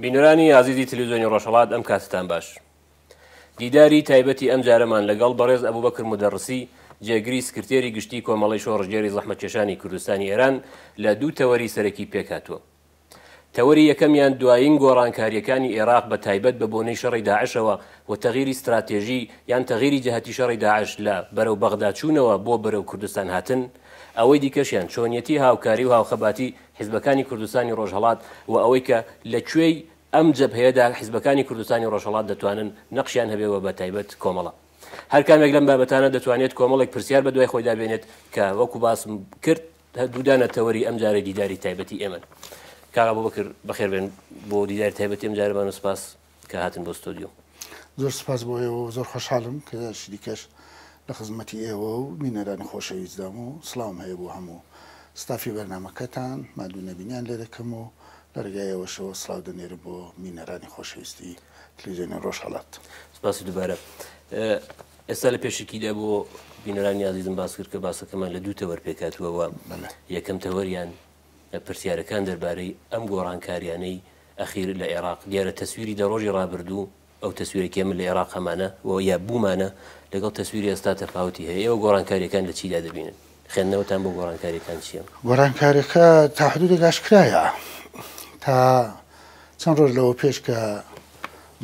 بینەرانی ئازیزی تلویزیۆنی ڕۆژهەڵات ئەم کاتتان باش. دیداری تایبەتی ئەم جارەمان لەگەڵ بەڕێز ئەبوبەکر مودەڕسی جێگری سکرتێری گشتی کۆمەڵەی شۆڕشگێری زەحمەتکێشانی کوردستانی ئێران لە دوو تەوەری سەرەکی پێکهاتووە. تەوەری یەکەمیان دوایین گۆڕانکارییەکانی ئێراق بە تایبەت بە بۆنەی شەڕی داعشەوە و تەغیری ستراتێژی یان تەغیری جەهەتی شەڕی داعش لە بەرەو بەغدا چوونەوە بۆ بەرەو کوردستان هاتن، ئەوەی دیکەشیان چۆنیەتی هاوکاری و هاوخەباتی حیزبەکانی کوردستانی ڕۆژهەڵات و ئەوەی کە لە کوێی ئەم جەبهەیەدا حیزبەکانی کوردستانی ڕۆژهەڵات دەتوانن نەقشیان هەبێ و بە تایبەت کۆمەڵە. هەر کامێک لەم بابەتانە دەتوانێت کۆمەڵێک پرسیار بە دوای خۆیدا بێنێت کە وەکو باسم کرد دوو دانە تەوەری ئەم جارەی دیداری تایبەتی ئێمەن. کاک ئەبوبەکر بەخێر بێن بۆ دیداری تایبەتی ئەم جارەمان و سپاس کە هاتن بۆ ستۆدیۆ. زۆر سپاس بۆ ئێوە و زۆر خۆشحاڵم کە جارێکی دیکەش لە خزمەتی ئێوە و بینەرانی خۆشەویستدام و سڵاوم هەیە بۆ هەموو ستافی بەرنامەکەتان، ماندوو نەبینیان لێ دەکەم و لە ڕێگای ئێوەشەوە سڵاو دەنێرم بۆ بینەرانی خۆشەویستی تلویزیۆنی ڕۆژهەڵات. سپاسی دووبارە. ئێستا لە پێشەکیدا بۆ بینەرانی ئازیزم باس کرد کە باسەکەمان لە دوو تەوەر پێکهاتووە و یەکەم تەوەریان پرسیارەکان دەربارەی ئەم گۆڕانکاریانەی ئەخیر لە ئێراق دیارە تەسویری دە ڕۆژی ڕابردوو ئەو تەسویرەی کە ئێمە لە ئێراق هەمانە و یا بوومانە لەگەڵ تەسویری ئێستا تەفاوتی هەیە ئێوە گۆڕانکاریەکان لە چیدا دەبینن خوێندنەوەتان بۆ گۆڕانکاریەکان چییە؟ گۆڕانکاریەکە تا حدودێک ئاشکرایە تا چەند ڕۆژ لەوە پێش کە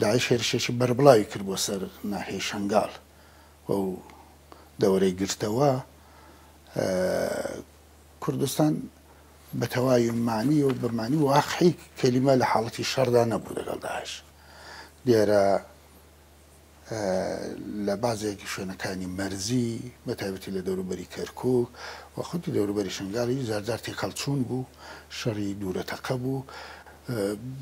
داعش هێرشێکی بەربڵاوی کرد بۆ سەر ناحیەی شەنگال و دەوەرەی گرتەوە، کوردستان بە تەواوی مانی و بە مانی واقعی کەلیمە لە حاڵەتی شەڕدا نەبوو لەگەڵ داعش. دیارە لە بازێک شوێنەکانی مەرزی بە تایبەتی لە دەوروبەری کەرکوک و خودی دەوروبەری شنگالی جارجار تێکهەڵچوون بوو، شەڕی دوورە تەقە بوو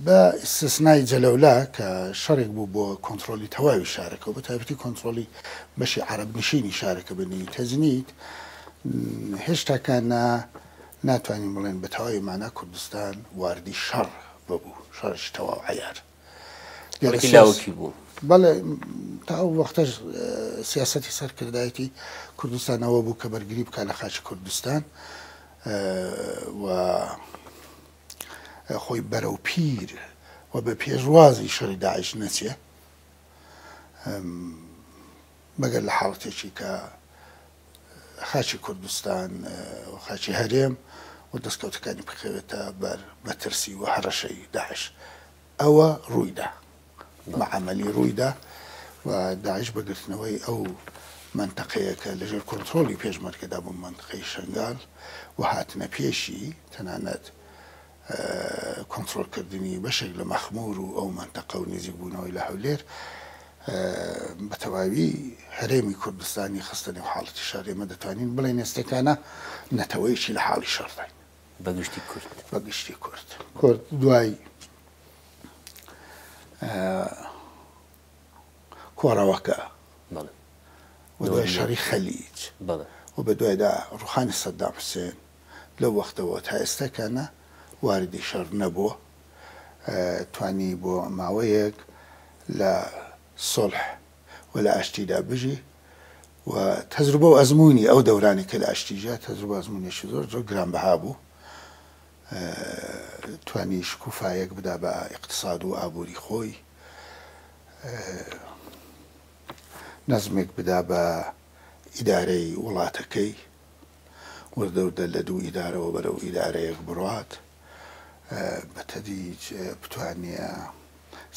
بە ئیستسنای جەلەولا کە شەڕێک بوو بۆ کۆنترۆڵی تەواوی شارەکە و بە تایبەتی کۆنترۆڵی بەشی عەرەب نشینی شارەکە بە نێوی تەجنید هێشتاکە نا ناتوانین بڵێن بە تەواوی مانا کوردستان واردی شەڕ ببوو شەڕێکی تەواو عەیار. شەڕێکی لاوەکی بوو. بەڵێ تا ئەو وەختەش سیاسەتی سەرکردایەتی کوردستان ئەوە بوو کە بەرگری بکات لە خاکی کوردستان و خۆی بەرەو پیر و بە پێشوازی شەڕی داعش نەچێ مەگەر لە حاڵەتێکی کە خاکی کوردستان و خاکی هەرێم و دەستکەوتەکانی بکەوێتە بەر مەترسی و هەڕەشەی داعش. ئەوە ڕوویدا. بە عەمەلی ڕوویدا و داعش بە گرتنەوەی ئەو مەنتەقەیە کە لەژێر کۆنترۆڵی پێشمەرگەدا بوو، مەنتقەی شەنگال و هاتنە پێشی، تەنانەت کۆنترۆڵکردنی بەشێک لە مەخموور و ئەو مەنتەقە و نزیکبوونەوەی لە هەولێر، بە تەواوی هەرێمی کوردستانی خستە نێو حاڵەتی شەڕ. ئێمە دەتوانین بڵێین ئێستێکانە نەتەوەیەکی لە حاڵی شەڕداین. بە گشتی کورد. بە گشتی کورد. کورد دوای کۆڕەوەکە و دوای شەڕی خەلیج و بە دوایدا ڕوخانی سەدام حوسێن لەو وەختەوە تا ئێستاکانە واردی شەڕ نەبووە. توانی بۆ ماوەیەک لە سوڵح و لە ئاشتیدا بژی و تەجروبە و ئەزموونی ئەو دەورانەی کە لە ئاشتی ژیا تەجروبە ئەزموونێکی زۆر زۆر گرانبەها بوو. توانی شکوفایەک بدا بە ئیقتساد و ئابووری خۆی، نەزمێک بدا بە ئیدارەی وڵاتەکەی، وردە وردە لە دوو ئیدارەوە بەرەو ئیدارەیەک بڕوات، بە تەدریج بتوانێ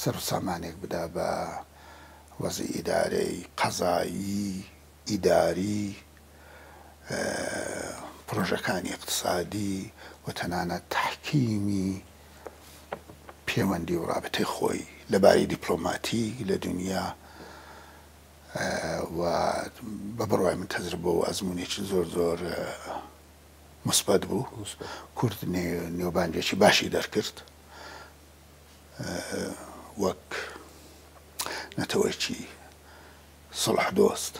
سەر و سامانێک بدا بە وەزعی ئیدارەی قەزایی، ئیداری، پڕۆژەکانی ئیقتسادی و تەنانەت تەحکیمی پێوەندی و ڕابتەی خۆی لە باری دیپلۆماتیک لە دونیا و بە بڕوای من تەجربە و ئەزموونێکی زۆر زۆر موسبەت بوو. کورد نێوبانگێکی باشی دەرکرد وەک نەتەوەیەکی سوڵح دۆست،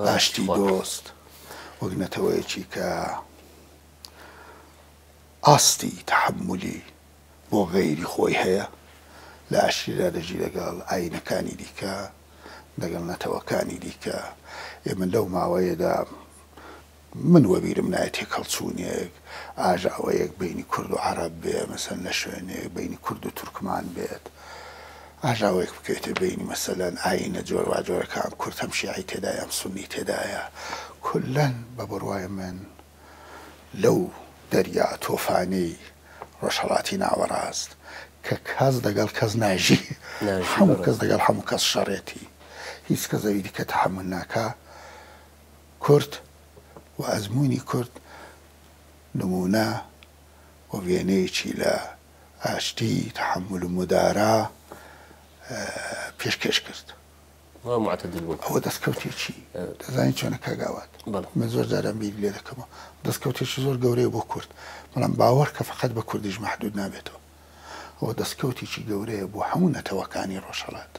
ئاشتی دۆست، وەک نەتەوەیەکی کە ئاستی تەحەمولی بۆ غەیری خۆی هەیە، لە ئاشتیدا دەژی لەگەڵ ئایینەکانی دیکە، لەگەڵ نەتەوەکانی دیکە. ئێمە لەو ماوەیەدا. من وەبیرم نایە تێکهەڵچوونێک، ئاژاوەیەک بەینی کورد و عەڕەب بێ، مەسەلەن لە شوێنێک بەینی کورد و تورکمان بێت، ئاژاوەیەک بکەوێتە بەینی مەسەلەن ئایینە جۆرواجۆرەکان، کورد هەم شیعەی تێدایە هەم سوننی تێدایە، کوللەن بە بڕوای من لەو دەریا تۆفانەی ڕۆژهەڵاتی ناوەڕاست کە کەس دەگەڵ کەس ناژی، هەموو کەس دەگەڵ هەموو کەس شەڕێتی، هیچ کەس ئەوی دیکە تەحەمول ناکا. کورد و ئەزموونی کورد نموونە و وێنەیەکی لە ئاشتی، تەحەمول و مودارا پێشکێش کرد. ئەوە دەستکەوتێکی، دەزانی چۆنە کاک ئاوات، من زۆر جاران بیری لێ دەکەمەوە، دەستکەوتێکی زۆر گەورەیە بۆ کورد، بەڵام باوەڕ کە فەقەت بە کوردیش مەحدوود نابێتەوە. ئەوە دەستکەوتێکی گەورەیە بۆ هەموو نەتەوەکانی ڕۆژهەڵات.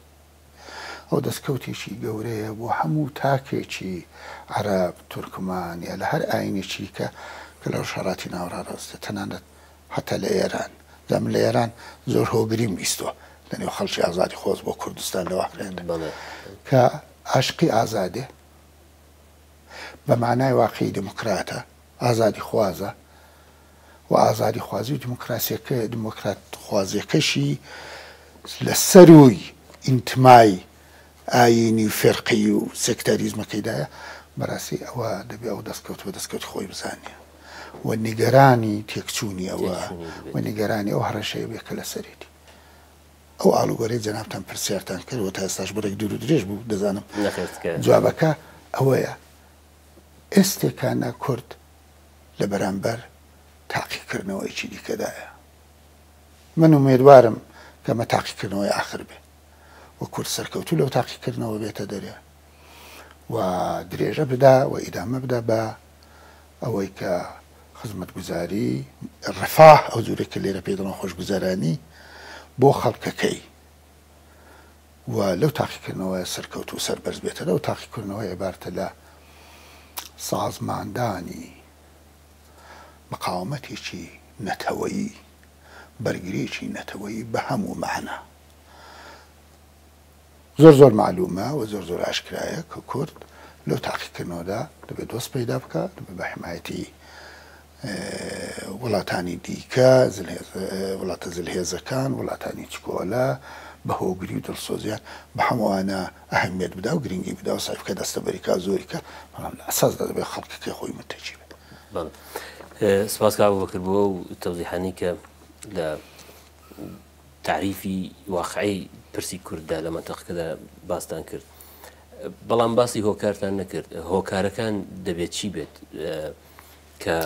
ئەو دەستکەوتێکی گەورەیە بۆ هەموو تاکێکی عەرەب، تورکمان یا لە هەر ئایینێکی دیکە کە لە ڕۆژهەڵاتی ناوەڕاستە، تەنانەت حەتا لە ئێران. جا من لە ئێران زۆر هۆگریم بیستووە لە نێو خەڵکی ئازادیخواز بۆ کوردستان لە واقعیەتدا کە عاشقی ئازادێ بە مانای واقعی دێموکراتە، ئازادیخوازە و ئازادیخوازی و دیموکراسیەکە دیموکراتخوازیەکەشی لە سەرووی ئینتمای ئایینی و فێرقەیی و سێکتاریزمەکەیدایە، بەراستی ئەوە دەبێ ئەو دەستکەوت بە دەستکەوتی خۆی بزانێ و نیگەرانی تێکچوونی ئەوە و نیگەرانی ئەو هەڕەشەیە بێ کە لەسەرێتی. ئەو ئاڵوگۆرەی جەنابتان پرسیارتان کرد و تا ئێستاش بڕێک دوور و درێژ بوو دەزانم جوابەکە ئەوەیە ئێستێکانە کورد لە بەرامبەر تاقیکردنەوەیەکی دیکەدایە. من ئومێدوارم کە ئەمە تاقیکردنەوەی ئاخر بێ و کورد سەرکەوتوو لەو تاقیکردنەوە بێتە دەرێ و درێژە بدا و ئیدامە بدا بە ئەوەی کە خزمەتگوزاری ڕفاه ئەو جورێک کە لێرە پێی دەڵێن خۆشگوزەرانی بۆ خەڵکەکەی و لەو تاقیکردنەوە سەرکەوتوو و سەربەرز بێتە لەو تاقیکردنەوە عیبارەتە لە سازماندانی مقاومەتێکی نەتەوەیی، بەرگرییەکی نەتەوەیی بە هەموو مەعنا. زۆر زۆر مەعلوومە و زۆر زۆر ئاشکرایە کە کورد لەو تاقیکردنەوەدا دەبێ دۆست پەیدا بکا، دەبێ بە حمایەتی وڵاتانی دیکە، وڵاتە زلهێزەکان، وڵاتانی چکۆلە، بە هۆگری و دڵسۆزیان بە هەموو ئەوانە ئەهەمیەت بدا و گرنگی بدا و سەعی بکا دەستەبەری کا زۆری کا، بەڵام لە ئەساسدا دەبێ خەڵکەکەی خۆی متەکی بێت. بەڵێ. سپاس کاک ئەبوبەکر بۆ ئەو تەوزیحانەی کە لە تەعریفی واقعی پرسی کورددا لە مەنتەقەکەدا باستان کرد. بەڵام باسی هۆکارتان نەکرد. هۆکارەکان دەبێت چی بێت کە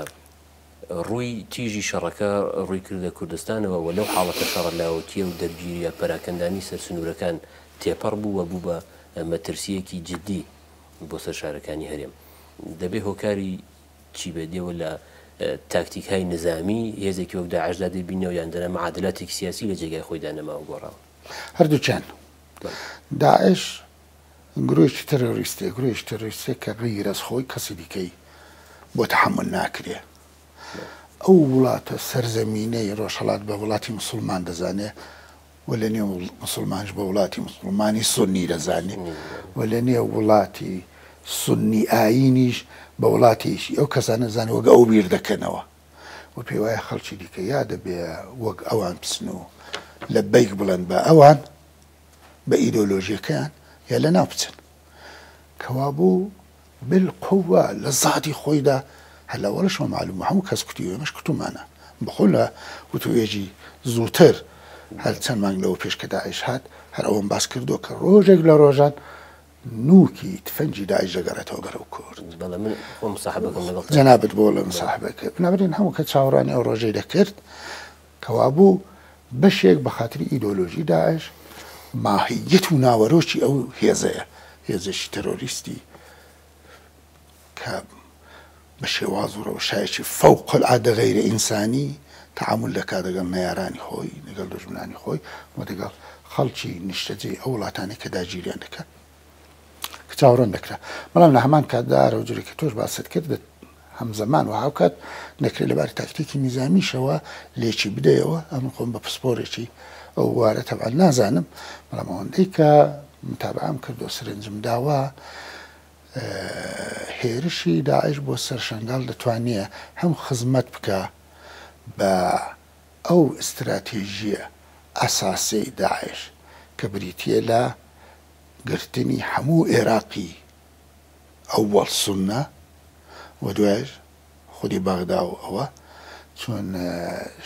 ڕووی تیژی شەڕەکە ڕووی کردە کوردستانەوە و لەو حاڵەتە شەڕە لاوەکییە و دەرگیرییە پەراکەندانی سەر سنوورەکان تێپەڕ بوو و بوو بە مەترسییەکی جددی بۆ سەر شارەکانی هەرێم. دەبێ هۆکاری چی بێت؟ ئێوە لە تاکتیکهای نزامی هێزێکی وەک داعشدا دەیبیننەوە یان دەنا معادلاتێکی سیاسی لە جێگای خۆیدا نەماوە گۆڕاوە؟ هەردووکیان. داعش گروهێکی تێرۆریستیە، گروهێکی تێرۆریستیە کە غەیر ئەز خۆی کەسی دیکەی بۆ تەحەمول ناکرێ. ئەو وڵاتە سەرزەمینەی ڕۆژهەڵات بە وڵاتی موسڵمان دەزانێ و لە نێو موسڵمانش بە وڵاتی موسڵمانی سوننی دەزانێ و لە نێو وڵاتی سوننی ئایینیش بە وڵاتێکی ئەو کەسانە دەزانێ وەک ئەو بیر دەکەنەوە و پێی وایە خەڵکی دیکە یا دەبێ وەک ئەوان بچن و لەبەیک بڵێن بە ئەوان بە ئیدۆلۆژیەکەیان یا لەناو بچن. کەوابوو بالقوە لە زاتی خۆیدا هەر لە ئەوەڵشەوە مەعلوم بوو هەموو کەس کوتی و ئێمەش کوتومانە بەخۆ لە وتووێژی زووتر هەر چەند مانگ لەوە پێش کە داعش هات هەر ئەوەم باس کردووە کە ڕۆژێک لە ڕۆژان نووکی تفەنگی داعش دەگەڕێتەوە بەرەو کورد. بەڵێ من خۆم مصاحبەکەم لەگەڵ جەنابت بۆ لە مصاحبەکە بنابرین هەموو کە چاوەڕوانی ئەو ڕۆژەی دەکرد کەوابوو بەشێک بە خاتری ئیدۆلۆژی داعش ماهییەت و ناوەرۆکی ئەو هێزەیە، هێزێکی تێرۆریستی کە بە شێواز و ڕەوشایەکی فەوق العادە غەیرە ئینسانی تەعامول دەکات دەگەڵ نەیارانی خۆی، دەگەڵ دوژمنانی خۆی و دەگەڵ خەڵکی نیشتەجێی ئەو وڵاتانەی کە داگیریان دەکات کە چاوەڕوان دەکرا. بەڵام لە هەمان کاتدا هەر ئەو جۆرەی کە تۆش باست کرد هەمزەمان و هاوکات دەکرێت لە باری تاکتیکی نیزامیشەوە لێکی بدەیەوە، ئەمن خۆم بە پسپۆرێکی ئەو بوارە تەبعەن نازانم، بەڵام ئەوەندەی کە متابعەم کردووە سرنجم داوە. هێرشی داعش بۆ سەر شەنگال دەتوانێ هەم خزمەت بکا بە ئەو ئیستراتێژییە ئەساسیەی داعش کە بریتییە لە گرتنی هەموو ئێراقی ئەوەڵ سوننە و دوایش خودی بەغدا و ئەوە چون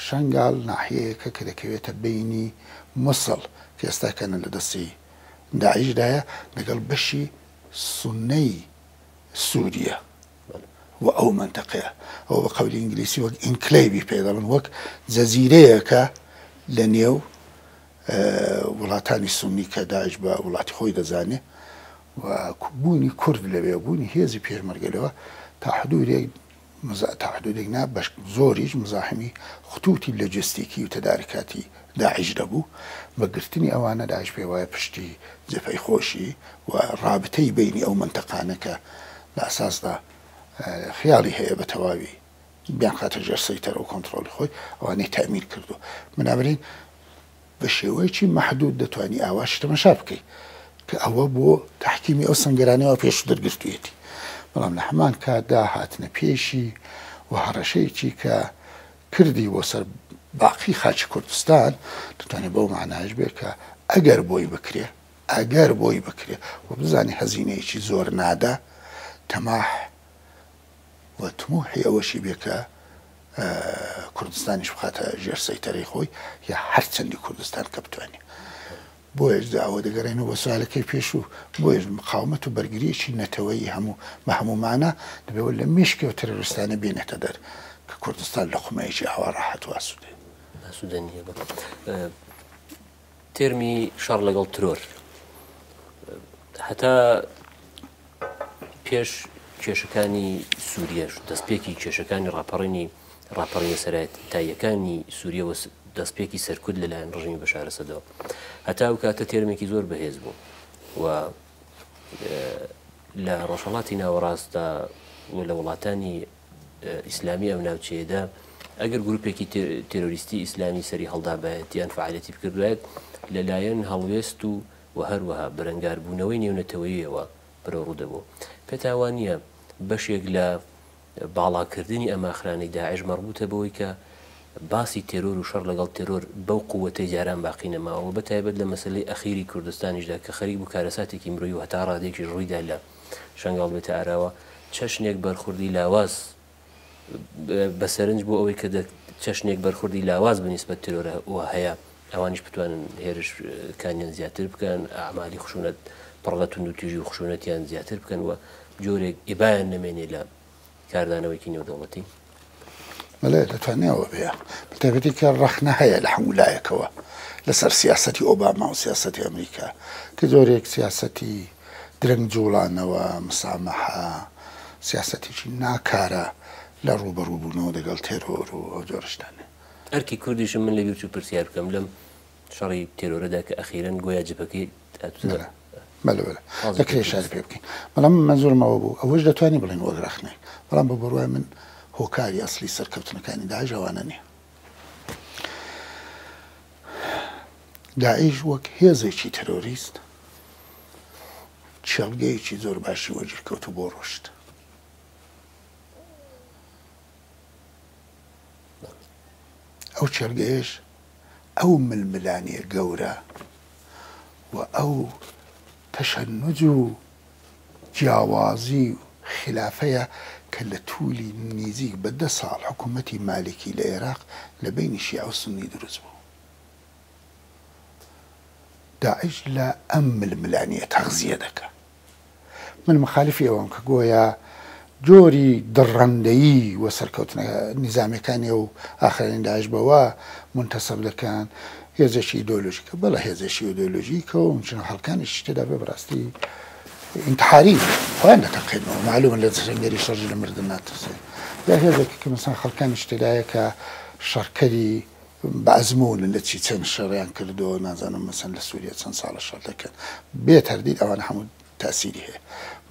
شەنگال ناحیەیەکە کە دەکەوێتە بەینی موسڵ کە ئێستاکەنە لە دەستی داعشدایە لەگەڵ بەشی سوننەی سوریە و ئەو مەنتەقەیە ئەوە بە قەولی ئینگلیسی وەک ئینکلەیڤی پێ دەڵێن وەک جەزیرەیەکە لە نێو وڵاتانی سوننی کە داعش بە وڵاتی خۆی دەزانێ و بوونی کورد لەوێ بوونی هێزی پێشمەرگە لەوە تا حدودێک تا حدودێک نا بەش زۆریش مزاحمی خطوطی لۆجستیکی و تەدارکاتی داعش دەبوو، بە گرتنی ئەوانە داعش پێی وایە پشتی جەبهەی خۆشی و ڕابتەی بەینی ئەو مەنتەقانە کە لە ئەساسدا خیاڵی هەیە بە تەواوی بیانخاتە ژێر سەیتەرە و کۆنتڕۆڵی خۆی ئەوانەی تەئمین کردووە. بنابراین بە شێوەیەکی مەحدود دەتوانی ئاواش تەمەشا بکەی کە ئەوە بۆ تەحکیمی ئەو سەنگەرانەی وا پێشووتر گرتوویەتی، بەڵام لە هەمان کاتدا هاتنە پێشی و هەڕەشەیەکی کە کردی بۆ سەر باقی خاکی کوردستان دەتوانێت بەو مانایەش بێت کە ئەگەر بۆی بکرێ ئەگەر بۆی بکرێ و بزانێ هەزینەیەکی زۆر نادا تەماح و تموحی ئەوەشی بێ کە کوردستانیش بخاتە ژێر سەیتەرەی خۆی یا هەرچەندی کوردستان کە بتوانێ. بۆیەش جا ئەوە دەگەڕێینەوە بۆ سوالەکەی پێشوو، بۆیەش مقاومەت و بەرگرییەکی نەتەوەیی هەموو بە هەموو مانا دەبێ ئەوە لە مێشکی ئەو تێرۆریستانە بێنێتە دەر کە کوردستان لوقمەیەکی ئاوا ڕاحەت و ئاسوودەیە. ئاسوودە نییە. تێرمی شەڕ لەگەڵ ترۆر هەتا پێش کێشەکانی سووریەش دەستپێکی کێشەکانی ڕاپەڕینی ڕاپەڕینە سەرەتاییەکانی سووریە و دەستپێکی سەرکوت لەلایەن ڕژیمی بەشار ئەسەدەوە هەتا ئەو کاتە تێرمێکی زۆر بەهێز بوو و لە ڕۆژهەڵاتی ناوەڕاستدا و لە وڵاتانی ئیسلامی ئەو ناوچەیەدا ئەگەر گروپێکی تێرۆریستی ئیسلامی سەری هەڵدابایەت یان فعالەتی بکردایەت لەلایەن هەڵوێست و و هەروەها بەرەنگاربوونەوەی نێونەتەوەییەوە بەرەوڕوو دەبوو. پێتان وا نییە بەشێک لە باڵاکردنی ئەم ئاخرانەی داعش مەڕبووتە بەوەی کە باسی تێرۆر و شەڕ لەگەڵ تێرۆر بەو قووەتەی جاران باقی نەماوە و بەتایبەت لە مەسەلەی ئەخیری کوردستانیشدا کە خەریک بوو کارەساتێکی مرۆیی و هەتا ڕادەیەکیش ڕوویدا لە شەنگاڵ بێتە ئاراوە چەشنێک بەرخوردی لاواز بە سەرنج بۆ ئەوەی کە چەشنێک بەرخوردی لاواز بە نیسبەت تێرۆرەوە هەیە ئەوانیش بتوانن هێرشکانیان زیاتر بکەن، ئەعمالی خشونەت پڕ لە توندوتیژی و خشونەتیان زیاتر بکەن و جۆرێک ئیبایان نەمێنێ لە کاردانەوەیەکی نێودەوڵەتی؟ بەڵێ دەتوانێ ئەوە بێ، بەتایبەتی کە ڕەخنە هەیە لە هەموو لایەکەوە لەسەر سیاسەتی ئۆباما و سیاسەتی ئەمریکا کە جۆرێک سیاسەتی درەنگ جوڵانەوە، مسامەحە، سیاسەتێکی ناکارا لە ڕووبەڕووبوونەوە دەگەڵ تێرۆر و ئەو جۆرە شتانە. ئەرکی کوردیشم من لەبیر چوو پرسیار بکەم لەم شەڕی تێرۆرەدا کە ئەخیرەن گۆیا جبهەکەی هاتووتە بەلێ بەلێ دەکرێ ئیشارە پێ بکەین بەڵام من مەنزوورم ئەوە بوو ئەوەش دەتوانی بڵێین وەک ڕەخنەیەک بەڵام بە بڕوای من هۆکاری ئەسڵی سەرکەوتنەکانی داعش ئەوانە نییە. داعش وەک هێزێکی تێرۆریست کێڵگەیەکی زۆر باشی وەگیر کەوتوو بۆ ڕۆشت. ئەو کێڵگەیەش ئەو ململانێ گەورە و ئەو تەشەنوج و جیاوازی و خیلافەیە کە لە توولی نیزیک بە دە ساڵ حکوومەتی مالیکی لە ئێراق لە بەینی شیعە و سوننی دروست بوو. داعش لە ئەم ململانێیە تەغزیە دەکا. من مخالفی ئەوەم کە گۆیا جۆری دڕەندەیی و سەرکەوتنە نیزامیەکانی ئەو ئاخرانی داعش بەوە مونتەسەب دەکەن هێزێکی ئیدۆلۆژیکە بەڵێ هێزێکی ئیدۆلۆژیکە و ممکنە خەڵکانیشی تێدا بێ بەڕاستی ئینتحاری خۆیان دەتەقێنەوە معلومە لە سەنگەری شەڕ لە مردن ناترسێن یا هێزێک کە مەسەن خەڵکانیش تێدایە کە شەڕکەری بە ئەزموونن لە چیچەن شەڕیان کردووە نازانم مەسەن لە سووریا چەند ساڵە شەڕ دەکەن بێ تەردید ئەوانە هەموو تاسیری هەیە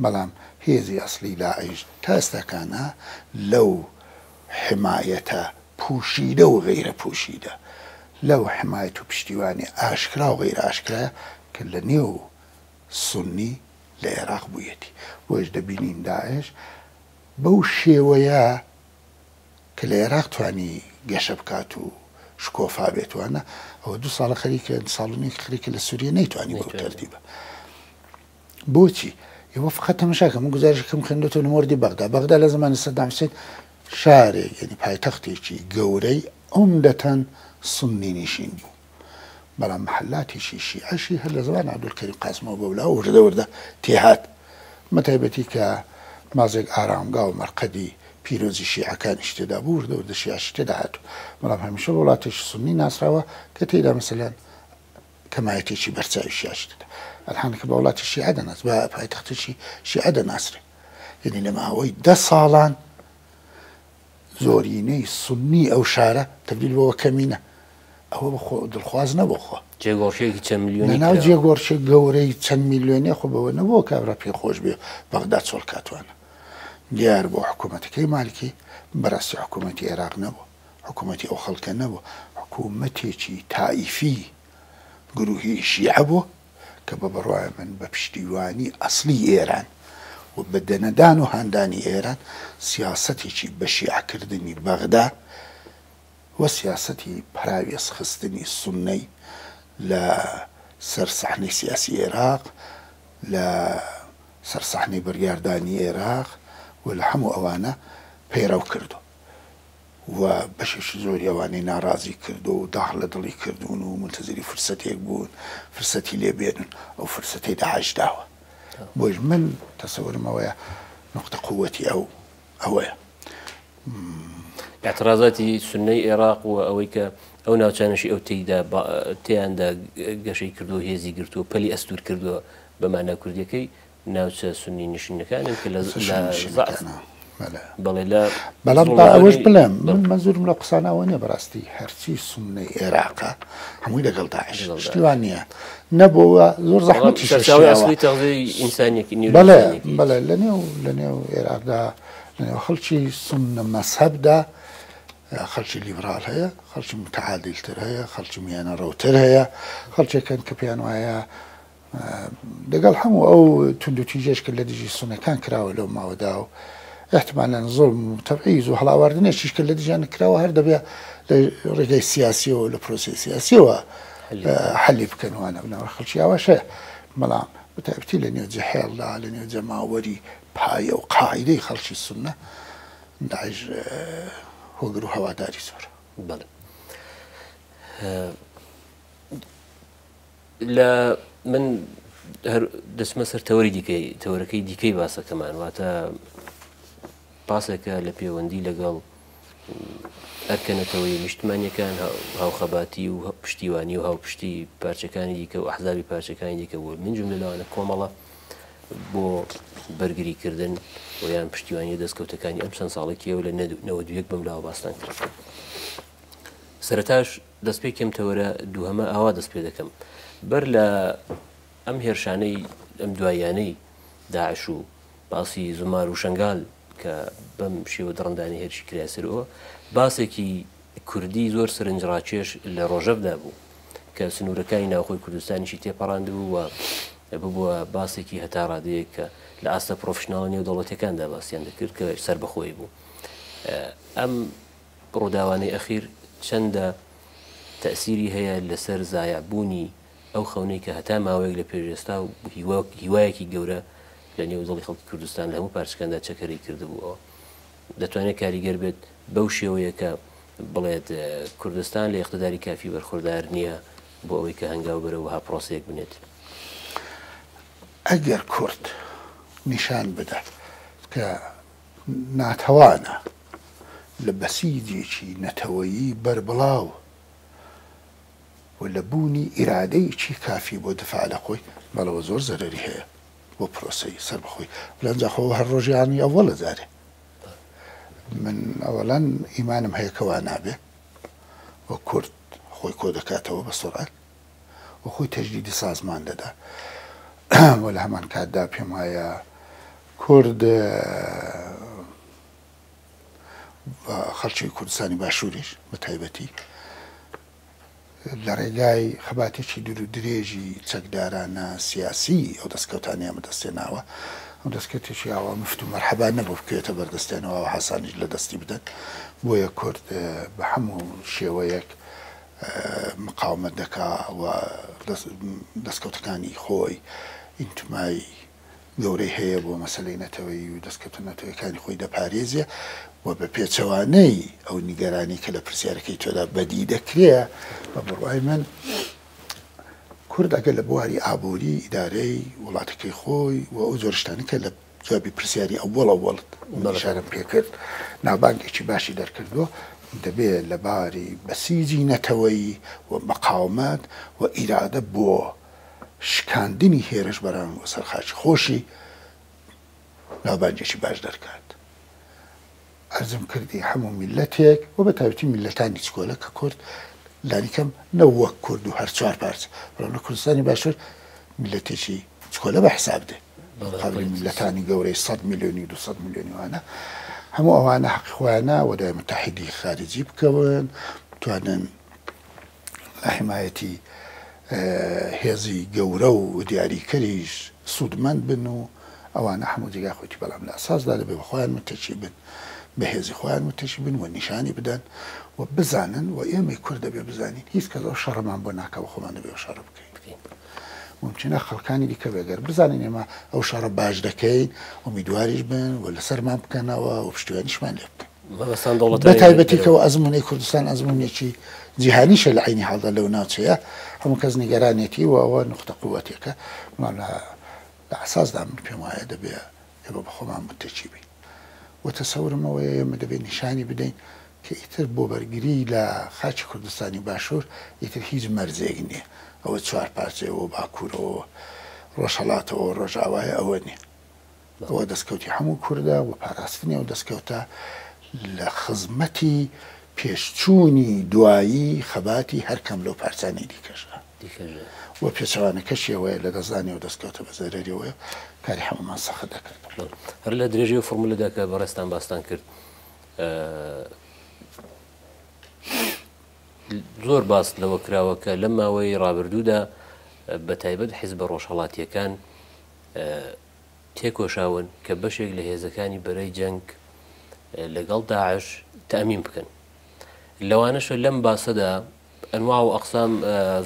بەڵام هێزی ئەسڵی داعش تا ئێستاکانە لەو حمایەتە پوشیدە و غەیرە پوشیدە لەو حمایەت و پشتیوانی ئاشکرا و غەیرە ئاشکرایە کە لە نێو سوننی. لە ئێراق بوویەتی. بۆیەش دەبینین داعش بەو شێوەیە کە لە ئێراق توانی گەشە بکات و شکۆفا بێت وانە ئەوە دوو ساڵە خەریکە ساڵ و نێک خەریکە لە سووریە نەیتوانی بەو تەرتیبە. بۆچی؟ ئێوە فقط تەمەشا کە من گوزارشەکەم خوێندۆتەوە لە مۆردی بەغدا. بەغدا لە زەمانی سەدام حوسێن شارێک یعنی پایتەختێکی گەورەی عومدەتەن سوننی نشین بوو. بەڵام محلاتێکی شیعەشی هەر لە زەمان عەبدولکەریم قاسمەوە بەولاوە وردە وردە تێهات. بەتایبەتی کە مازێک ئارامگا و مەرقەدی پیرۆزی شیعەکانیش تێدا بوو وردە وردە شیعەشی تێدا هاتوو. بەڵام هەمیشە بە وڵاتێکی سوننی ناسراوە کە تێیدا مەسەلەن کەمایەتێکی بەرچاوی شیعەشی تێدا ئەلحان کە بە وڵاتی شیعە دەناس بە پایتەختێکی شیعە دەناسرێ. یعنی لە ماوەی دە ساڵان زۆرینەی سوننی ئەو شارە تەبدیل بۆوە کەمینە ئەوە بە خۆ دڵخواز نەبوو خۆ. جێگۆڕکێکی چەند ملیۆنی لەناو کراوە. جێگۆڕکێ گەورەی چەند ملیۆنێ خۆ بەوە نەبووە کابرا پێی خۆش بێ بەغدا چۆڵ کاتوانە. دیار بوو حکوومەتەکەی مالکی بەڕاستی حکوومەتی ئێراق نەبوو، حکوومەتی ئەو خەڵکە نەبوو، حکوومەتێکی تائیفی گرووهی شیعە بوو. کە بە بڕوای من بە پشتیوانی ئەسڵی ئێران و بە دەنەدان و هاندانی ئێران سیاسەتێکی بە شیعە کردنی بەغدا و سیاسەتی پەراوێز خستنی سوننەی لە سەر سەحنەی سیاسی ئێراق لە سەر سەحنەی بڕیاردانی ئێراق و لە هەموو ئەوانە پەیڕەو کردو. و بەشێکی زۆری ئەوانەی ناڕازی کردووە و داخ لە دڵی کردوون و مونتەزیری فرسەتێک بوون فرسەتی لێ بێنن ئەو فرسەتەی داعش داوە بۆیش من تەسەورم ئەوەیە نوقتە قووەتی ئەو ئەوەیە. اعترازاتی سوننەی ئێراق و ئەوەی کە ئەو ناوچانەشی ئەو تێیدا تێیاندا گەشەی کردووە هێزی گرتووە پەلی ئەستوور کردووە بە مانا کوردیەکەی ناوچە سوننی نشینەکانن کە لە زەعف بەڵێ لە بەڵام با ئەوەش بڵێم من مەنزورم لەو قسانە ئەوە نییە بەڕاستی هەرچی سوننەی عێراقە هەمووی لەگەڵ داعش شتی وا نییە نەبووە زۆر زەحمەتیش سەرچاوەی ئەسڵی تەغزیەی ئینسانیەکی نیو بەڵێ بەڵێ لەنێو لەنێو عێراقدا لەنێو خەڵکی سوننە مەزهەبدا خەڵکی لیبرال هەیە خەڵکی متعادلتر هەیە خەڵکی میانەڕەوتر هەیە خەڵکێکن کە پێیان وایە لەگەڵ هەموو ئەو توندوتیژیەش کە لە دژی سوننەکان کراوە لەو ماوەدا و ئیحتمالەن زوڵم و تەبعیز و هەڵاواردنێکیش کە لە دژیان کراوە هەر دەبێ لە ڕێگای سیاسیەوە لە پرۆسەی سیاسیەوە حەلی بکەن وانە بنەوە خەڵکی ئاواش هەیە بەڵام بەتایبەتی لە نێو جحێڵدا لە نێو جەماوەری پایە و قاعیدەی خەڵکی سوننە داعش هۆگر و هەواداری زۆرە. بەڵێ. لە من هەر دەچمە سەر تەوەری دیکەی تەوەرەکەی دیکەی باسەکەمان واتە باسێکە لە پەیوەندی لەگەڵ ئەرکە نەتەوەی نیشتمانیەکان هاوخەباتی و پشتیوانی و هاوپشتی پارچەکانی دیکە و ئەحزابی پارچەکانی دیکە بوو من جملە لەوانە کۆمەڵە بۆ بەرگریکردن و یان پشتیوانی دەستکەوتەکانی ئەم چەند ساڵێکیەوە لە 91 بەم لاوە باستان کرد سەرەتاش دەستپێکی ئەم تەوەرە دووهەمە ئاوا دەست پێ دەکەم. بەر لە ئەم هێرشانەی ئەم دواییانەی داعش و باسی زومار و شەنگال کە بەم شێوە دڕندانەی هێرشی کرایە سەر ئەوە، باسێکی کوردی زۆر سەرنجڕاکێش لە ڕۆژەڤدا بوو کە سنوورەکانی ناوخۆی کوردستانیشی تێپەڕاندبوو و ببووە باسێکی هەتا ڕادەیەک کە لە ئاستە پرۆفشناڵە نێودەوڵەتیەکاندا باسیان دەکرد کە سەربەخۆیی بوو. ئەم ڕووداوانەی ئەخیر چەندە تەئسیری هەیە لەسەر زایع بوونی ئەو خەونەی کە هەتا ماوەیەک لە پێش ئێستا و هیوایەکی گەورە لە نێو دڵی خەڵکی کوردستان لە هەموو پارچەکاندا چەکەرەی کردبووەوە دەتوانێت کاریگەر بێت بەو شێوەیە کە بڵێت کوردستان لە ئیقتداری کافی بەرخوردار نییە بۆ ئەوەی کە هەنگاو بەرەو وەها پرۆسەیەک بنێت؟ ئەگەر کورد نیشان بدات کە ناتەوانە لە بەسیجێکی نەتەوەیی بەربڵاو و لە بوونی ئیرادەیەکی کافی بۆ دفاع لە خۆی، بەڵەوە زۆر زەرەری هەیە بۆ پرۆسەی سەربەخۆی. بەڵام جا خۆ هەر ڕۆژیانی ئەوەڵە جارێ من ئەوەڵەن ئیمانم هەیە کە وا نابێ و کورد خۆی کۆ دەکاتەوە بە سوڕعەت و خۆی تەجدیدی سازمان دەدا و لە هەمان کاتدا پێم وایە کورد و خەڵکی کوردستانی باشووریش بە تایبەتی. لە ڕێگای خەباتێکی دوور و درێژی چەکدارانە سیاسی ئەو دەستکەوتانەیان بەدەست هێناوە. ئەو دەستکەوتێکی ئاوا مفت و مەرحەبا نەبوو بکەوێتە بەردەستیانەوە ئاوا هاسانیش لە دەستی بدەن. بۆیە کورد بە هەموو شێوەیەک مقاومەت دەکا و دەستکەوتەکانی خۆی ئینتمای گەورەی هەیە بۆ مەسەلەی نەتەوەیی و دەستکەوتە نەتەوەیەکانی خۆی دەپارێزێ و بە پێچەوانەی ئەو نیگەرانی کە لە پرسیارەکەی تۆدا بەدی دەکرێ، بە بڕوای من کورد ئەگەر لە بواری ئابووری ئیدارەی وڵاتەکەی خۆی و ئەو جۆرە شتانە کە لە جوابی پرسیاری ئەوەڵ ئەوەڵت من ئیشارەم پێ کرد ناوبانگێکی باشی دەرکردووە، دەبێ لە باری بەسیجی نەتەوەیی و مەقاومەت و ئیرادە بۆ شکاندنی هێرشبەران بۆ سەر خاکی خۆشی ناوبانگێکی باش دەرکات. عەرزم کردی هەموو میللەتێک و بە تایبەتی میللەتانی چکۆلە کە کورد لانیکەم نە وەک کورد و هەر چوار پارچە بەڵام لە کوردستانی باشوور میللەتێکی چکۆلە بە حساب دێ قابلی میللەتانی گەورەی 100 میلیۆنی و 200 میلیۆنی وانە هەموو ئەوانە حەقی خۆیانە و دوای متحدی خارجی بکەون بتوانن لە حمایەتی هێزی گەورە و دیاریکەریش سوودمەند بن و ئەوانە هەموو جێگای خۆیتی بەڵام لە ئەساسدا دەبێ بە خۆیان متەکی بن بە هێزی خۆیان متەکی بن و نیشانی بدەن و بزانن و ئێمەی کورد دەبێ بزانین هیچ کەس ئەو شەڕەمان بۆ ناکا و خۆمان دەبێ ئەو شەڕە بکەین ممکنە خەڵکانی دیکە بێ گەر بزانین ئێمە ئەو شەڕە باش دەکەین ئومیدواریش بن و لەسەرمان بکەنەوە و پشتیوانیشمان لێ بکەن. مەبەستان دەوڵەتانی بە تایبەتی دەرەوە. کە ئەزموونەی کوردستان ئەزموونێکی جیهانیشە لە عەینی حاڵدا لەو ناوچەیە هەموو کەس نیگەرانێتی و ئەوە نوختە قووەتێکە بەڵام لە لە ئەساسدا من پێم وایە دەبێ ئێمە بە خۆمان متەکی بین و تەسەورم ئەوەیە ئێمە دەبێ نیشانی بدەین کە ئیتر بۆ بەرگری لە خاکی کوردستانی باشوور ئیتر هیچ مەرجێک نییە ئەوە چوار پارچەیەوە باکوورەوە ڕۆژهەڵاتەوە ڕۆژاوایە ئەوە نییە. ئەوە دەستکەوتی هەموو کوردە و پاراستنی ئەو دەستکەوتە لە خزمەتی پێشچوونی دوایی خەباتی هەر کام لەو پارچانەی دیکەشە و پێچەوانەکەشی ئەوەیە لەدەستدانی ئەو دەستکەوتە بە زەرەری ئەوەیە کاری هەموومان سەخت دەکات. هەر لە درێژەی ئەو فۆرمولەدا کە بەڕێزتان باستان کرد، زۆر باس لەوە کراوە کە لەم ماوەی ڕابردوودا بە تایبەت حیزبە ڕۆژهەڵاتییەکان تێکۆشاون کە بەشێک لە هێزەکانی بەرەی جەنگ لەگەڵ داعش تەئمین بکەن. لەوانەشە لەم باسەدا ئەنواع و ئەقسام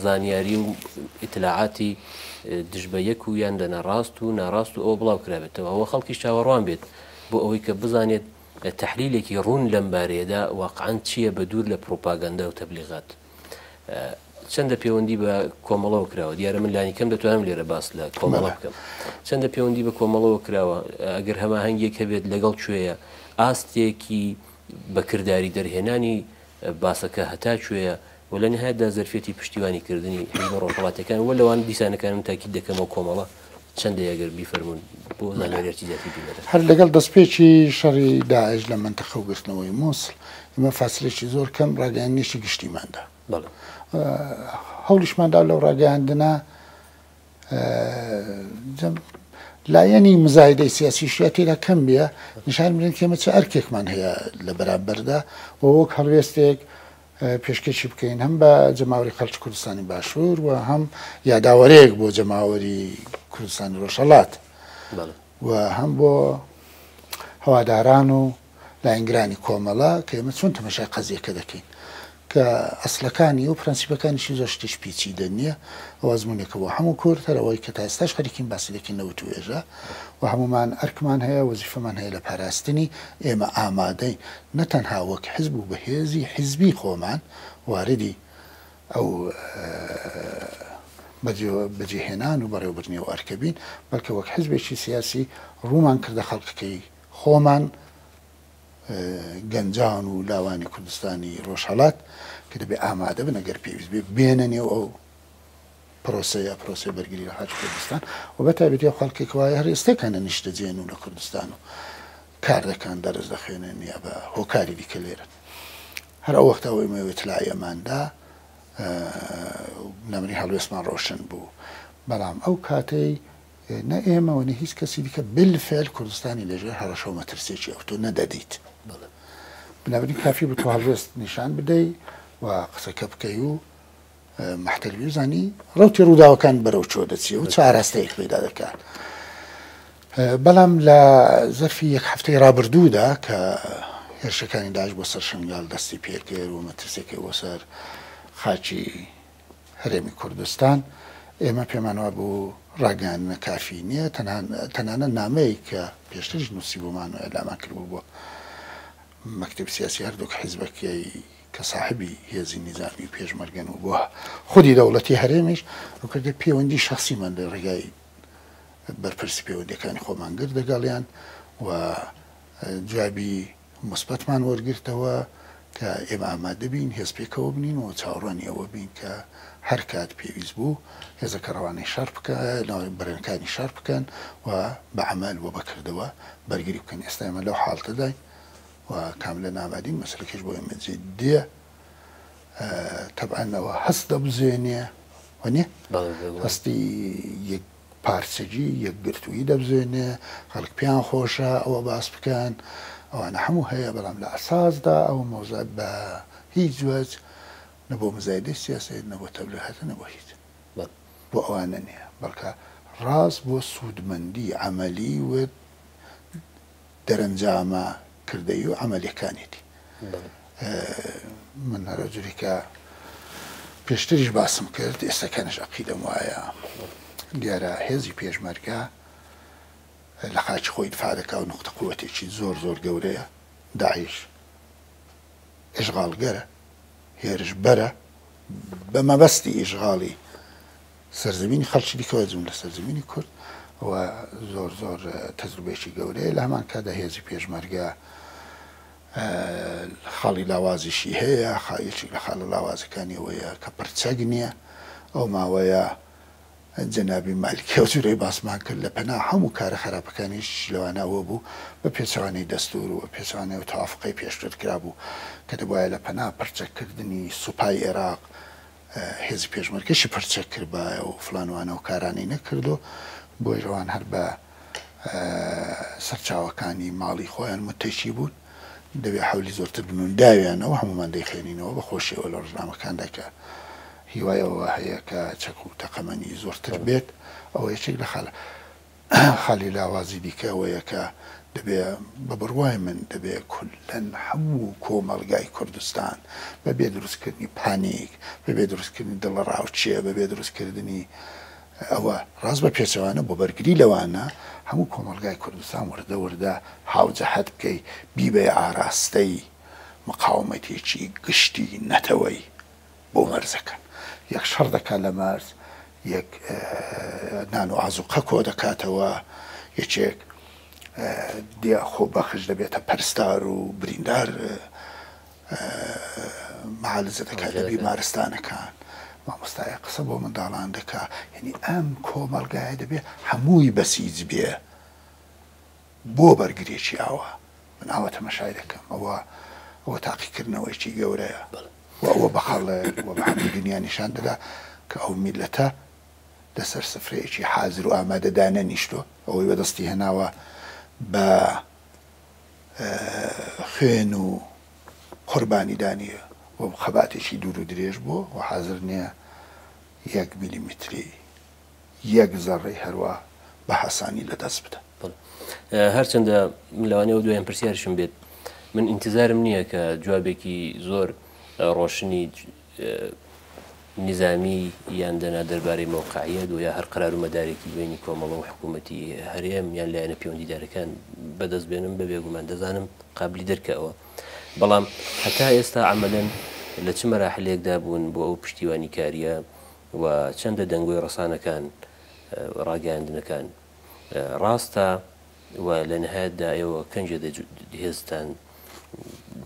زانیاری و ئیتلاعاتی دژ بە یەک و یان لە ناڕاست و ناڕاست و ئەوە بڵاو کرابێتەوە و خەڵکیش چاوەڕوان بێت بۆ ئەوەی کە بزانێت تەحلیلێکی ڕوون لەم بارەیەدا واقعەن چییە بە دوور لە پڕوپاگەندە و تەبلیغات. چەندە پەیوەندی بە کۆمەڵەوە کراوە دیارە من لانی کەم دەتوانم لێرە باس لە کۆمەڵە بکەم چەندە پەیوەندی بە کۆمەڵەوە کراوە ئەگەر هەماهەنگێک هەبێت لەگەڵ کوێیە ئاستێکی بەکردداری دەرهێنانی باسەکە هەتا کوێیە و لە نهایەتدا زەرفیەتی پشتیوانی کردنی حیزبە ڕۆژهەڵاتیەکان و لەوان دیسانەکانم تاکید دەکەمەوە کۆمەڵە چەندە ئەگەر بیفەرموون بۆ زانیاریی زیاتری بینەران. هەر لەگەڵ دەستپێکی شەڕی داعش لە مەنتەقە و گرتنەوەی موسڵ، ئێمە فاسلەیەکی زۆر کەم ڕاگەیاندنێکی گشتیمان دا. هەوڵیشمان دا لەو ڕاگەیاندنە لایەنی مزایدەی سیاسیشیا تێدا کەم بێ، نیشان بدەین کە ئێمە چ ئەرکێکمان هەیە لە بەرامبەردا و وەک هەڵوێستێک پێشکەشی بکەین هەم بە جەماوەری خەڵکی کوردستانی باشوور و هەم یاداوەرەیەک بۆ جەماوەری کوردستانی ڕۆژهەڵات و هەم بۆ هەواداران و لایەنگرانی کۆمەڵە کە ئێمە چۆن تەمەشای قەزیەکە دەکەین کە ئەسڵەکانی و پرەنسیپەکانیشی زۆر شتیش پیچیدە نییە ئەو ئەزموونێکە بۆ هەموو کورد هەر ئەوەی کە تا ئێستاش خەریکین باسی دەکەین لە وتوێژە و هەموومان ئەرکمان هەیە وەزیفەمان هەیە لە پاراستنی ئێمە ئامادەین نە تەنها وەک حزب و بە هێزی حزبی خۆمان واردی ئەو بەجێهێنان و بەڕێوەبردنی ئەو ئەرکە بین بەڵکە وەک حزبێکی سیاسی ڕوومان کردە خەڵکەکەی خۆمان گەنجان و لاوانی کوردستانی ڕۆژهەڵات کە دەبێ ئامادە بن ئەگەر پێویست بێ بێنە نێو ئەو پرۆسەیە، پرۆسەی بەرگری لە خاکی کوردستان و بە تایبەتی ئەو خەڵکێک کە وایە هەر ئێستێکانە نیشتەجێن و لە کوردستان و کار دەکەن، دەرس دەخوێنن یا بە هۆکاری دیکە لێرەن. هەر ئەو وەختە ئەوەی ئێمە ئیتلاعیەمان دا نەمری هەڵوێستمان ڕۆشن بوو. بەڵام ئەو کاتەی نە ئێمە و نە هیچ کەسی دیکە بالفعل کوردستانی لەژێر هەڕەشە و مەترسییەکی ئەوتۆ نەدەدیت. بنابراین کافی بوو تۆ هەڵوێست نیشان بدەی و قسەکە بکەی و مەحتەل بی بزانی ڕەوتی ڕووداوەکان بەرەو چۆ دەچێ و چ ئاراستەیەک پەیدا دەکات. بەڵام لە زەرفی یەک هەفتەی ڕابردوودا کە هێرشەکانی داعش بۆ سەر شنگال دەستی پێکرد و مەترسیەکەی بۆ سەر خاکی هەرێمی کوردستان، ئێمە پێمان وابوو ڕاگەیاندنە کافی نییە، تەنانەت نامەیەک کە پێشتریش نووسیبوومان و ئیعلامان کردبوو بۆ مەکتەبی سیاسی هەردووک حیزبەکەی کە ساحبی هێزی نیزامی و پێشمەرگەن و بۆ خودی دەوڵەتی هەرێمیش ڕووکردە پێوەندی شەخسیمان لە ڕێگای بەرپرسی پەیوەندیەکانی خۆمان گرت لەگەڵیان و جوابی موسبەتمان وەرگرتەوە کە ئێمە ئامادە بین هێز پێکەوە بنین و چاوەڕوانی ئەوە بین کە هەر کات پێویست بوو هێزەکە ڕەوانەی شەڕ بکە بەرەکانی شەڕ بکەن و بە عەمەل و بە کردەوە بەرگری بکەن. ئێستا ئێمە لەو حاڵتەداین و کاملەن ئامادین، مەسەلەکەش بۆ ئێمە جدیە. تەبعەن ئەوە هەست دەبزوێنێ وەنیە؟ هەستی یەک پارچەگی یەکگرتوویی دەبزوێنێ، خەڵک پێیان خۆشە ئەوە باس بکەن، ئەوانە هەموو هەیە، بەڵام لە ئەساسدا ئەو مەوزوعە بە هیچ وەج نە بۆ مزایدەی سیاسی، نە بۆ تەبلیغاتە، نە بۆ هیچ بۆ ئەوانە نییە، بەڵکە ڕاست بۆ سوودمەندی عەمەلی و دەرەنجامە کردەیی و عەمەلیەکانیەتی. من هەر ئەوجورەی کە پێشتریش باسم کرد ئێستاکانیش عەقیدەم وایە دیارە هێزی پێشمەرگە لە خاکی خۆی دفاع دەکا و نوقتە قوەتێکی زۆر زۆر گەورەیە. داعش ئیشغاڵگەرە، هێرشبەرە بە مەبەستی ئیشغاڵی سەرزەمینی خەڵکی دیکە و جملە سەرزەمینی کورد و زۆر زۆر تەجروبەیەکی گەورەیە لە هەمان کاتدا هێزی پێشمەرگە خاڵی لاوازیشی هەیە یەکێک لە خاڵە لاوازەکانی ئەوەیە کە پرچەک نییە ئەو ماوەیە جەنابی مالکی ئەو جورەی باسمان کرد لە پەنا هەموو کارە خراپەکانیش لەوانە ئەوە بوو بە پێچەوانەی دەستور و بە پێچەوانەی ئەو تەوافقەی پێشتر کرابوو کە دەبوایە لە پەنا پرچەککردنی سوپای ئێراق هێزی پێشمەرگەشی پرچەک کردبایە و فلان وانە و کارانەی نەکردو بۆیش ئەوان هەر بە سەرچاوەکانی ماڵی خۆیان متەکی بوون دەبێ حەولی زۆرتر بن و داویانەوە هەموومان دەیخوێنینەوە بە خۆشیەوە لە ڕۆژنامەکاندا کە هیوای ئەوە هەیە کە چەک و تەقەمەنی زۆرتر بێت ئەوە یەکێک لە خالە خالی لاوازی دیکە ئەوەیە کە دەبێ بە بڕوای من دەبێ کوللەن هەموو کۆمەڵگای کوردستان بە بێ دروستکردنی پانیک، بە بێ دروستکردنی دڵەڕاوکێ، بە بێ دروستکردنی ئەوە ڕاست بە پێچەوانە بۆ بەرگری لەوانە هەموو کۆمەڵگای کوردستان وردە وردە هاوجەهەت بکەی بیبەیە ئاراستەی مقاومەتێکی گشتی نەتەوەیی. بۆ مەرزەکان یەک شەڕ دەکات لە مەرز، یەک نان و ئازوقە کۆ دەکاتەوە، یەکێک دێ خۆبەخش دەبێتە پەرستار و بریندار معالجە دەکات لە بیمارستانەکان، مامۆستایە قسە بۆ منداڵان دەکا، یعنی ئەم کۆمەڵگایە دەبێ هەمووی بەسیج بێ بۆ بەرگرێکی ئاوا. من ئاوا تەمەشای دەکەم ئەوە ئەوە تاقیکردنەوەیەکی گەورەیە و ئەوە بە خەڵک و بە هەموو دنیا نیشان دەدا کە ئەو میللەتە لەسەر سفرەیەکی حازر و ئامادە دانەنیشتووە، ئەوەی بەدەستی هێناوە بە خوێن و قوربانیدانی و خەباتێکی دوور و درێژ بووە و حازر نییە یەک میلیمتری یەک زەڕەی هەروا بە هاسانی لە دەست بدە. بەڵێ. هەرچەندە من لەوانەیە ئەو دوایین پرسیارشم بێت. من ئینتزارم نییە کە جوابێکی زۆر ڕۆشنی نیزامی یان دەنا دەربارەی مەوقعیەت و یا هەر قەرار و مەدارێکی بینی کۆمەڵە و حکوومەتی هەرێم یان لایەنە پەیوەندیدارەکان بەدەست بێنم بە بێگومان دەزانم قابلی دەرکە ئەوە بەڵام هەتا ئێستا عەمەلەن لە چ مەراحلێکدا بوون بۆ ئەو پشتیوانیکاریە و چەندە دەنگۆی ڕەسانەکان ڕاگەیاندنەکان ڕاستە و لە نهایەتدا ئێوە کەنجێ هێزتان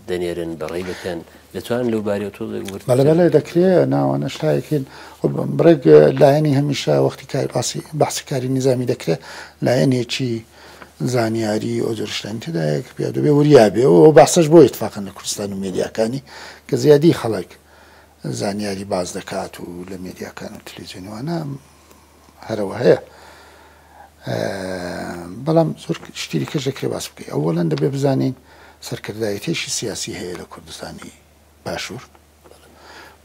دەنێرن بەڕێی دەکەن دەتوانن لەو بارەیەوە تۆزێک ورد بەڵێ بەڵێ دەکرێ ناوانە شتایەکین بڕێک لایەنی هەمیشە وەختی کاری باسی بەحسی کاری نیزامی دەکرێ لایەنێکی زانیاری ئەو جۆرە شتانی تێدایە کە پیا دەبێ وریا بێ و باسەش بۆ ئیتفاقەن لە کوردستان و مێدیاکانی کە زیادی خەڵک زانیاری باس دەکات و لە مێدیاکان و تلویزیۆن وانە هەرەوە هەیە بەڵام زۆر شتی دیکەش دەکرێت باس بکەی ئەوەڵەن دەبێ بزانین سەرکردایەتێکی سیاسی هەیە لە کوردستانی باشوور.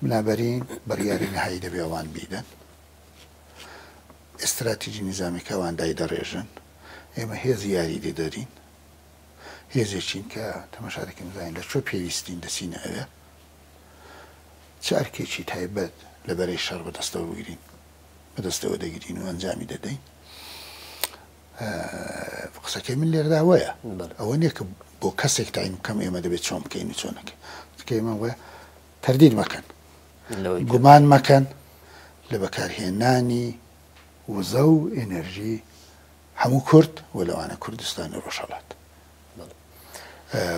بنابەرین بڕیاری نەهایی دەبێ ئەوان بیدەن. ئیستراتیجی نیزامی کە ئەوان دایدەڕێژن. ئێمە هێزی یاریدەدەرین. هێزێکین کە تەماشا دەکەین بزانین لە کوێ پێویستین دەچینە ئەوێ. چ ئەرکێکی تایبەت لە بەرەی شەڕ بەدەستەوە بگرین بەدەستەوە دەگرین و ئەنجامی دەدەین. قسەکەی من لێرەدا ئەوەیە ئەوە نییە کە بۆ کەسێک تاین بکەم ئێمە دەبێت چۆن بکەین و چۆن نەکەین قسەکەی من ئەوەیە تەردید مەکەن گومان مەکەن لە بەکارهێنانی وزە و ئێنێرژی هەموو کورد و لەوانە کوردستانی ڕۆژهەڵات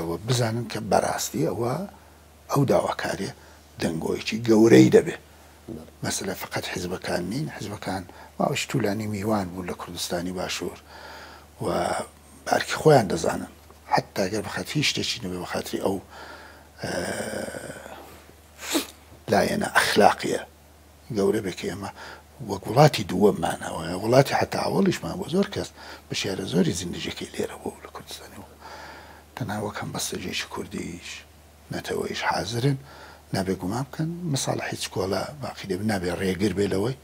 و بزانن کە بەڕاستی ئەوە ئەو داواکاریە دەنگۆیەکی گەورەی دەبێ. مەسەلە فەقەت حیزبەکان نین، حیزبەکان ماوەیەکی تولانی میوان بوون لە کوردستانی باشوور و بە ئەرکی خۆیان دەزانن حەتتا گەر بە خاتری هیچ شتێکی نەبێ بە خاتری ئەو لایەنە ئەخلاقیە گەورە بێ کە ئێمە وەک وڵاتی دووەممانەوە وڵاتی حەتا ئەوەڵیشمان بۆ زۆر کەس بەشیارە زۆری زیندگیەکەی لێرە بوو لە کوردستانی بوو تەنها وەک هەمبەستەگیەکی کوردیش نەتەوەیش حازرن نابێ گومان بکەن مەساڵحی چکۆڵە باقی دەبێ نابێ ڕێگر بێ لەوەی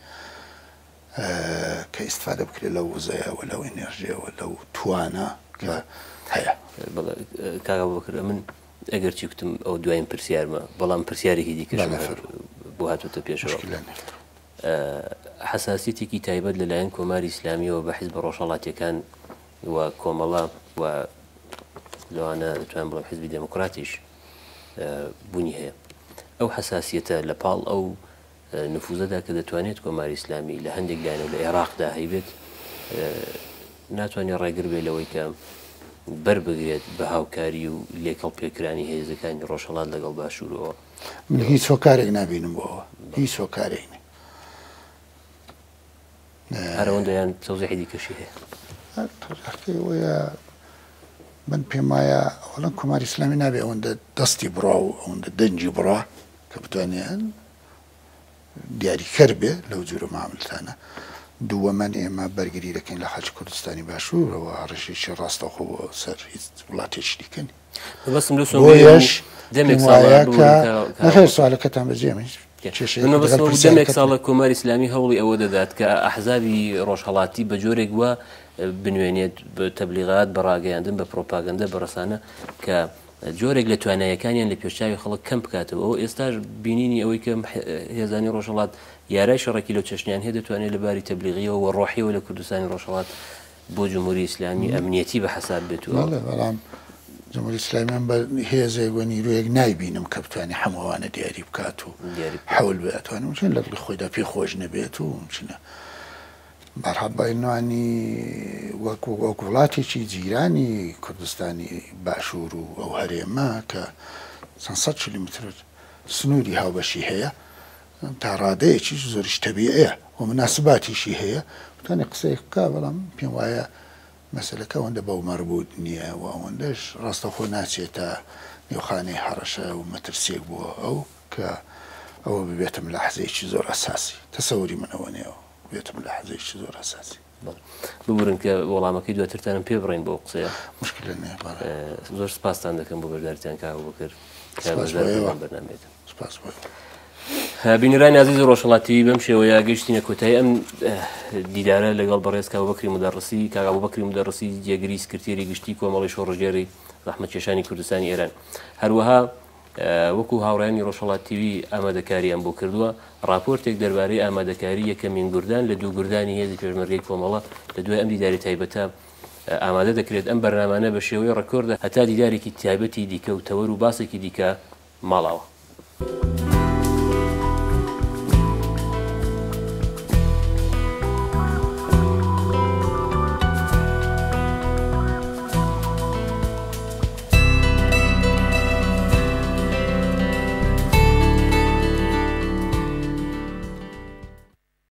کە ئیستفادە بکرێت لەو وزەیە و لەو ئێنێرژیە و لەو توانا کە هەیە. بەڵێ کاک ئەبوبەکر ئەمن ئەگەرچی کوتم ئەو دوایین پرسیارمە بەڵام پرسیارێکی دیکەشم هەر بۆ هاتووتە پێشەوە. حەساسیەتێکی تایبەت لەلایەن کۆماری ئیسلامیەوە بە حیزبە ڕۆژهەڵاتیەکان و کۆمەڵە و لەوانە دەتوانم بڵێم حیزبی دێموکراتیش بوونی هەیە. ئەو حەساسیەتە لە پاڵ ئەو نفوزەدا کە دەتوانێت کۆماری ئیسلامی لە هەندێک لایەن و لە ئێراقدا هەیبێت ناتوانێت ڕێگر بێ لەوەی کە بەر بگرێت بە هاوکاری و لێکەڵ پێکرانی هێزەکانی ڕۆژهەڵات لەگەڵ باشوورەوە. من هیچ هۆکارێک نابینم بۆ ئەوە، هیچ هۆکارێک نییە. هەر ئەوەندە یان تەوزیحی دیکەشی هەیە؟ تەوزیحەکەی ئەوەیە من پێم وایە ئەوەڵەن کۆماری ئیسلامی نابێ ئەوەندە دەستی بڕا و ئەوەندە دەنگی بڕا کە بتوانێت دیاریکەر بێ لەو جورە معاملتانە. دووەمەن ئێمە بەرگری دەکەین لە خاکی کوردستانی باشوورەوە هەڕەشەیەکی ڕاستەوخۆ بۆ سەر هیچ وڵاتێکی دیکە نییە. مەبەستم لەو سۆنگەیە بۆیەش بوو دەمێک پێم ساڵە وایە کە ببورن کا کا نەخێر سوالەکەتان بەجێ من کێشەیەکم من لەگەڵ مەبەستم ئەوە بوو دەمێک پرسیارەکەت ساڵە کۆماری ئیسلامی هەوڵی ئەوە دەدات کە ئەحزابی ڕۆژهەڵاتی بە جۆرێک وا بنوێنێت بە تەبلیغات بە ڕاگەیاندن بە پرۆپاگەندە بە ڕەسانە کە جۆرێک لە تواناییەکانیان لە پێشچاوی خەڵک کەم بکاتەوە و ئێستاش بینینی ئەوەی کە هێزانی ڕۆژهەڵات یارای شەڕێکی لەو چەشنیان هەیە دەتوانێت لە باری تەبلیغیەوە و ڕۆحیەوە لە کوردستانی ڕۆژهەڵات بۆ جمهوری ئیسلامی ئەمنیەتی بە حەساب بێت و بەڵێ بەڵام جمهوری ئیسلامی من بە هێزێک و نیرویەک نایبینم کە بتوانێت هەموو ئەوانە دیاری بکات و دیاری بکات. حەول بێ ئەتوانێت ممکنە لە دڵی خۆیدا پێی خۆش نەبێت و ممکنە بەرهەڵ بەینوانی وەک وەک وڵاتێکی جیرانی کوردستانی باشوور و ئەو هەرێمە کە چەند سەد کیلومتر سنووری هاوبەشی هەیە تا ڕادەیەکیش زۆریش تەبیعیە و مناسباتیشی هەیە بتوانێت قسەیەک بکا بەڵام پێم وایە مەسەلەکە ئەوەندە بەو مەربوت نییە و ئەوەندەش ڕاستەوخۆ ناچێتە نێو خانەی هەڕەشە و مەترسییەک بۆ ئەو کە ئەوە ببێتە ملاحەزەیەکی زۆر ئەساسی. تەسەوری من ئەوە نییە ببێتە ملاحەزەیەکی زۆر ئەساسی. بەڵێ. ببورن کە وەڵامەکەی دواترتانم پێ بڕین بۆ ئەو قسەیە. موشکیلە نییە. بەڵێ. زۆر سپاستان دەکەم بۆ بەشداریتان کاک ئەبوبەکر کە سپاس بۆ بەشدار بوون ئێوە. لەم بەرنامەیەدا. سپاس بۆ ئێوە. بینەرانی ئازیزی ڕۆژهەڵات تیوی بەم شێوەیە گەیشتینە کۆتایی ئەم دیدارە لەگەڵ بەڕێز کاک ئەبوبەکری مودەڕسی کاک ئەبوبەکری مودەڕسی جێگری سکرتێری گشتی کۆمەڵەی شۆڕشگێڕی زەحمەتکێشانی کوردستانی ئێران هەروەها وەکو هاوڕێیانی ڕۆژهەڵات تیوی ئامادەکاریان بۆ کردووە ڕاپۆرتێک دەربارەی ئامادەکاری یەکەمین گوردان لە دوو گوردانی هێزی پێشمەرگەی کۆمەڵە لە دوای ئەم دیداری تایبەتە ئامادە دەکرێت ئەم بەرنامانە بە شێوەی ڕێکۆردە هەتا دیدارێکی تایبەتی دیکە و تەوەر و باسێکی دیکە ماڵاوا.